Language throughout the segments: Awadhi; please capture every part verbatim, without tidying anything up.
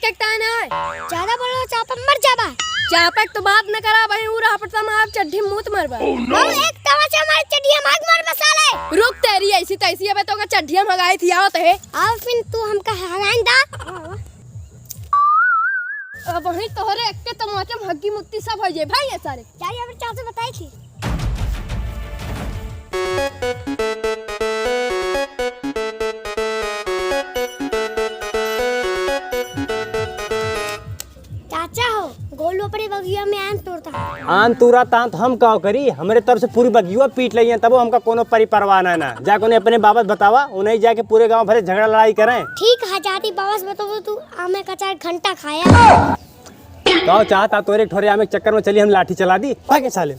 एक तान है। ज्यादा बोलो, चापा मर जाबा। चापा तो बात न करा भाई, ऊ रहा पड़ता मार चड्ढी मूत मरबा। Oh, no! बाबू, एक तमाचा मार चड्ढी हम आग मरबा साले। रुक, तेरी ऐसी तैसी, अबे तो का चड्ढी हम हगाई थी, आओ तो है। आओ फिर तू हमका हगाइन दा। अब वहीं तोहरे एक के तमाचा में हग्गी मुत्ती सब हो जाए भाई, ये सारे। क्या ये चाचा बताई थी? चाचा हो, गोलू अपने बगिया में आम तोड़ता है। आम तोड़ा ता तो हम का करी, हमरे तरफ से पूरी बगिया पीट लई है, तबो हमका कोनो परी परवाह ना ना। जा कोने अपने बाबस बतावा, उन्हें जाके पूरे गांव भरे झगड़ा लड़ाई करें। ठीक है, जाती बाबस बताओ तू, आमे का चार घंटा खाया। का चाहता तोरे एक ठोरे आमे के चक्कर में चली हम लाठी चला दी, भागे साले।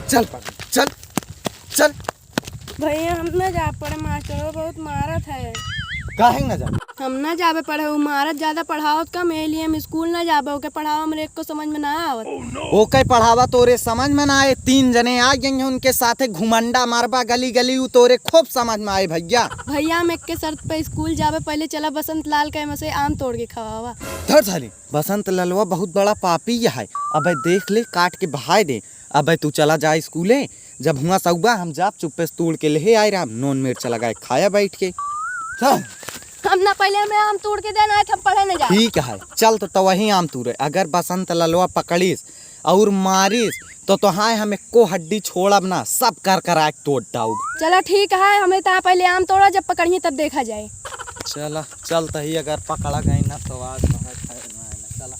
चल पागल, चल, चल। भैया, हम ना जा पड़े, मास्टरो बहुत मारत है। काहे ना जा? हम ना जाबे पढ़े, उ मारत ज्यादा, पढ़ावत कम, एहि लिए हम स्कूल ना जाबे। ओके पढ़ावा हमरे एको समझ में ना आवत। ओके पढ़ावा तोरे समझ में ना आए, तीन जने आ गए हैं उनके साथे घुमंडा मारबा गली गली, उ तोरे खूब समझ में आए भैया। भैया, हम एक के शर्त पे स्कूल जाबे, पहले चला बसंत लाल के में से आम तोड़ के खवावा। धर साली। बसंत ललवा बहुत बड़ा पापी है। अबे देख ले, काट के बहाय दे। अबे तू चला जा स्कूले, जब हुआं सउबा हम जाब चुप्पे से तोड़ के लेहे आए राम, नून मिर्च लगाए खाया बैठ के। चल। हम ना पहले हमें आम तोड़ के देना है, हम पढ़े न जाए। ठीक है, चल तो, तो वही आम तोड़े। अगर बसंत ललवा पकड़ीस और मारिस तो तोहाय हम एको हड्डी छोड़ब ना, सब कर करा के तोड़ डाउब। चला ठीक है, हमें तहाँ पहले आम तोड़ा, जब पकड़िए तब देखा जाए। चला, चल तही अगर पकड़ा गई ना तो आज तो है, है ना, है ना, चला।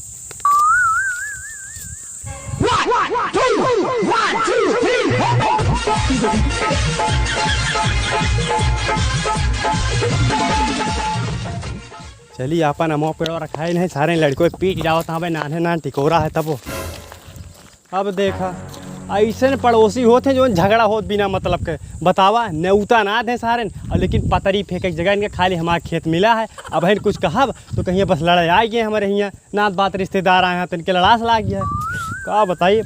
चली आपन अमवा पेड़वा रखाई नहीं, सारे लड़को पीट जावत हवे, नान्हे नान टिकोरा है तबो। अब देखा, अइसन पड़ोसी होत हैं, जौन झगड़ा होत बिना मतलब के। बतावा, नेउता ना दे सारेन, और लेकिन पतरी फेंके के जगह इनके खाली हमार खेत मिला है। अब हन कुछ कहब, तो कहिए बस लड़ाई आ गए हमारे हियाँ, नात बात रिश्तेदार आए हैं, तो इनके लड़ास लाग गया है। का बताइए,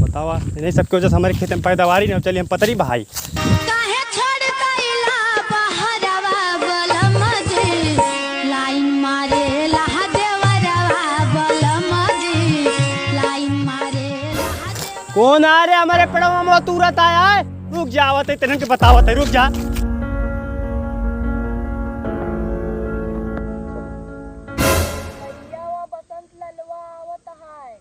बतावा, इन्हीं सबके वजह से हमारे खेत में पैदावार ही ना हो। चलिए हम पतरी बहाई। काहे छोड़ गइला बहरवा बलम जी, लाइन मारेला देवरवा बलम जी, लाइन मारेला देवरवा। कौन आ रे हमारे पेड़वा में तुरत आया है? रुक जा, आवत है, तेरे के बतावत है, रुक जा। भैया, वो बसंत ललवा आवत है।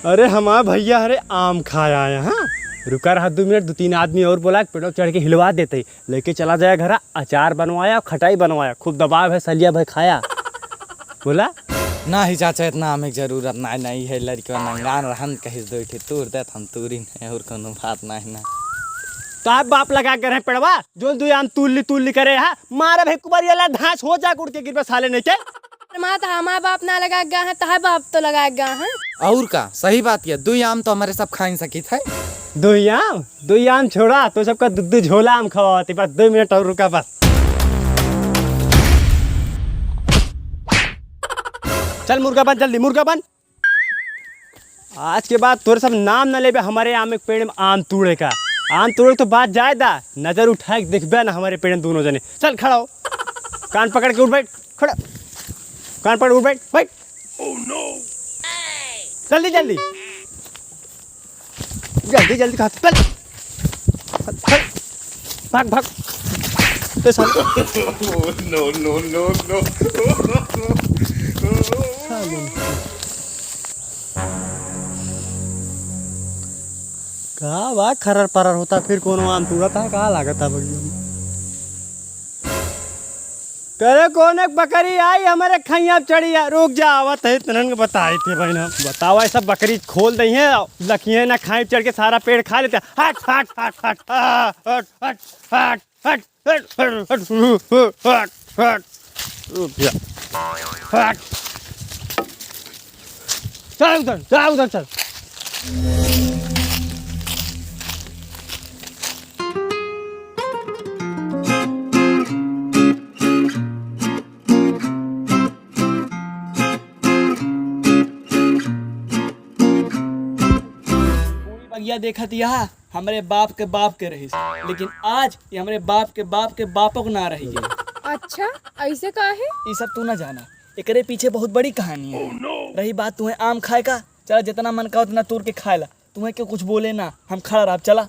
अरे हमार भैया, अरे आम खाए आए हैं। रुका रहा दो मिनट, दो तीन आदमी और बोला, पेड़ों चढ़ के हिलवा देते। लेके चला जाए घरा, अचार बनवाया, खटाई बनवाया, खूब दबाव है, सलिया भाई खाया। बोला? नाही चाचा, इतना आमे के जरूरत नाही, नाही है, लड़कवा नंगान रहन, कहिस दो ठे तूर देत, हम तूरी नहीं, और कोनो बात नाही ना। तो आप बाप लगा कर हैं पेड़वा, जो दुई आम तूल्ली तूल्ली करे हा, मारा भाई कुबरिया ला धांस हो जा, उड़ के गिरबे साले नहीं के। अरे माँ, तो हमार बाप ना लगा गा है, तहार बाप तो लगा गा है। और का, सही बात है, दुई आम तो हमारे सब खाई सकित है। दुई आम, दुई आम छोड़ा, तो सबका दू दू झोला आम खवावती, बस दो मिनट और रुका बस। चल मुर्गा बन, जल्दी मुर्गा बन। आज के बाद तोरे सब नाम न लेबे हमारे आम के पेड़ में आम तोड़े का। आम तोड़े तो बात जाए दा, नजर उठा के देखबे ना हमारे पेड़ में दोनों जने। चल खड़ा हो, कान पकड़ के उठ बैठ, खड़ा, कान पकड़ उठ बैठ, बैठ। जल्दी जल्दी, जल्दी जल्दी खा, चल। चल, चल। भाग, भाग। ए साले। No, no, no, no। का बा, खरर परर होता, फिर कोनो आम तोड़ता है, का लागत है बगिया में? करे कौन एक बकरी आई हमारे खैया पे चढ़ी है? रुक जा, आवत है, तनन के बताई थे बहन हम। बतावा, ये सब बकरी खोल दई है, लखिए ना खाई, चढ़ के सारा पेड़ खा लेते हैं। हट, हट, हट, हट, आ, हट, हट, हट, हट। रुक जा। हट। चल उधर, जा उधर चल। या देखत यहा हमरे बाप के बाप के रहिस, लेकिन आज ये हमरे बाप के बाप के बापो के ना रहि गई। अच्छा, ऐसे का है? ई सब तू ना जाना, एकरे पीछे बहुत बड़ी कहानी है। रही बात तुम्हें आम खाए का, चला जितना मन का उतना तोड़ के खाए ला, तुम्हें क्यों कुछ बोले ना, हम खड़ा रहब, चला।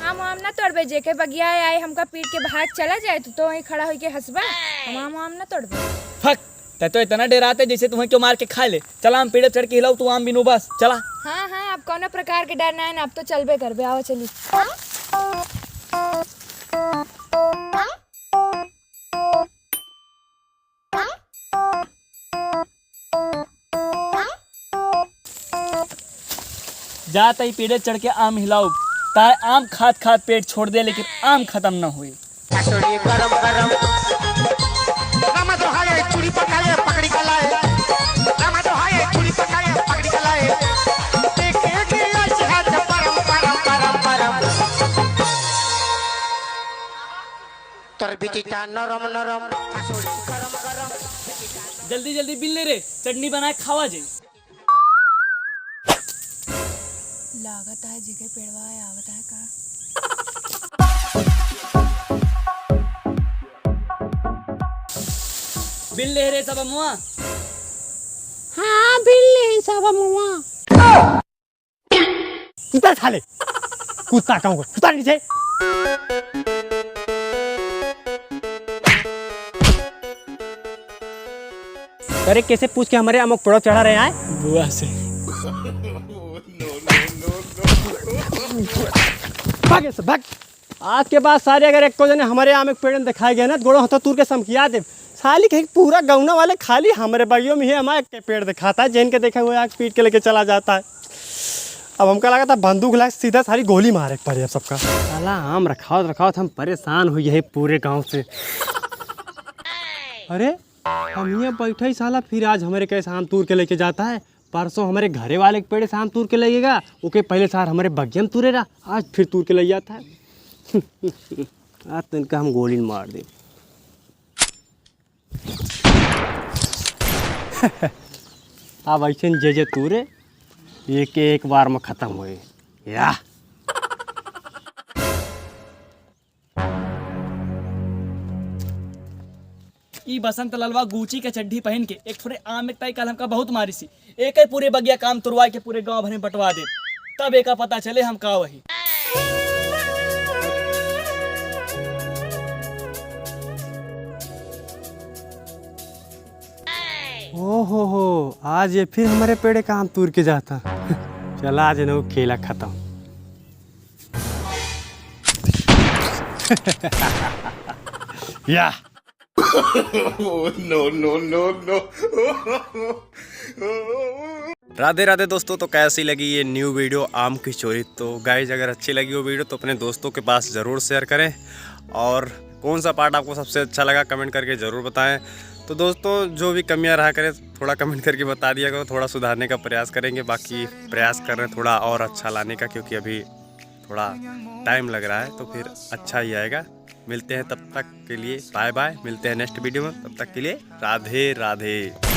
हम आम ना तोड़बे, जेके बगिया आए हमका पीट के भाग चला जाए, तू तो वहीं खड़ा होके हंसबा। हम आम, आम ना तोड़बे। फक, तै तो इतना डेराते जैसे तुम्हें क्यों मार के खा ले। चला, हम पेड़े चढ़ के हिलाओ, तू आम बिनो बस, चला। हाँ, हाँ, अब कौनो प्रकार के डर ना है ना, अब तो चलबे करबे, आओ चली। जा तई पेड़े चढ़ के आम हिलाओ, ताए आम खात खात पेट छोड़ दे, लेकिन आम खत्म न होए। कचौड़ी गरम गरम। रामा जो हाय चूड़ी पकाए पकड़ी कलाए। रामा जो हाय चूड़ी पकाए पकड़ी कलाए। देखे के आज हाथ परम परम परम परम। तोर बिटिका नरम नरम, हसुड़ी गरम गरम। जल्दी जल्दी बिल ले रे, चटनी बनाए खावा जे। लागत है जिके पेड़वा है, आवत है का? बिल ले रे सब अमुआ। हाँ, बिल ले सब अमुआ। उतर साले, कुत्ता कहूँ का, उतर नीचे। अरे कैसे पूछ के हमारे अमुक पड़ो चढ़ा रहे आए? बुआ से। भाग यहाँ से, भाग। आज के बाद सारे अगर एको जने हमारे आम के पेड़ में दिखाए गए ना, तो गोड़ो हथो तूर के समकिया दे। साली कहीं पूरा गौना वाले खाली हमारे बगियों में ही हमारे के पेड़ दिखाता है, जिनके देखे हुए आग पीट के लेके चला जाता है। अब हमका लगा था बंदूक ला सीधा सारी गोली मारे के पड़े अब सबका। साला आम रखावत रखावत हम परेशान हुई है पूरे गांव से। अरे हम यहाँ बैठे ही साला फिर आज हमारे कैसे आम तूर के लेके जाता है। परसों हमारे घरे वाले के पेड़े से आम तूर के लगेगा, ओके पहले सार हमारे बगिया में तूरे रहा, आज फिर तूर के ले जाता है। आज तो इनका हम गोली मार दे। अब ऐसे न जे जे तूरे, एक एक बार में खत्म होए। या। ई बसंत ललवा Gucci के चड्ढी पहिन के एक ठोरे आम एक ताई काल हमका बहुत मारिसी। एके पूरे बगिया काम तुरवाए के पूरे गांव भर में बंटवा दे, तब एका पता चले हम का वही। ओ हो हो, आज ये फिर हमारे पेड़े का आम तूर के जाता। चला, आज इन्हों खेला खत्म। या। No, no, no, no। राधे राधे दोस्तों, तो कैसी लगी ये new video आम की चोरी? तो guys, अगर अच्छी लगी हो video तो अपने दोस्तों के पास ज़रूर share करें, और कौन सा part आपको सबसे अच्छा लगा comment करके ज़रूर बताएं। तो दोस्तों, जो भी कमियां रहा करें थोड़ा comment करके बता दिया करो, थोड़ा सुधारने का प्रयास करेंगे। बाकी प्रयास कर रहे हैं थोड़ा और अच्छा लाने का, क्योंकि अभी थोड़ा time लग रहा है, तो फिर अच्छा ही आएगा। मिलते हैं, तब तक के लिए bye bye, मिलते हैं next video में, तब तक के लिए राधे राधे।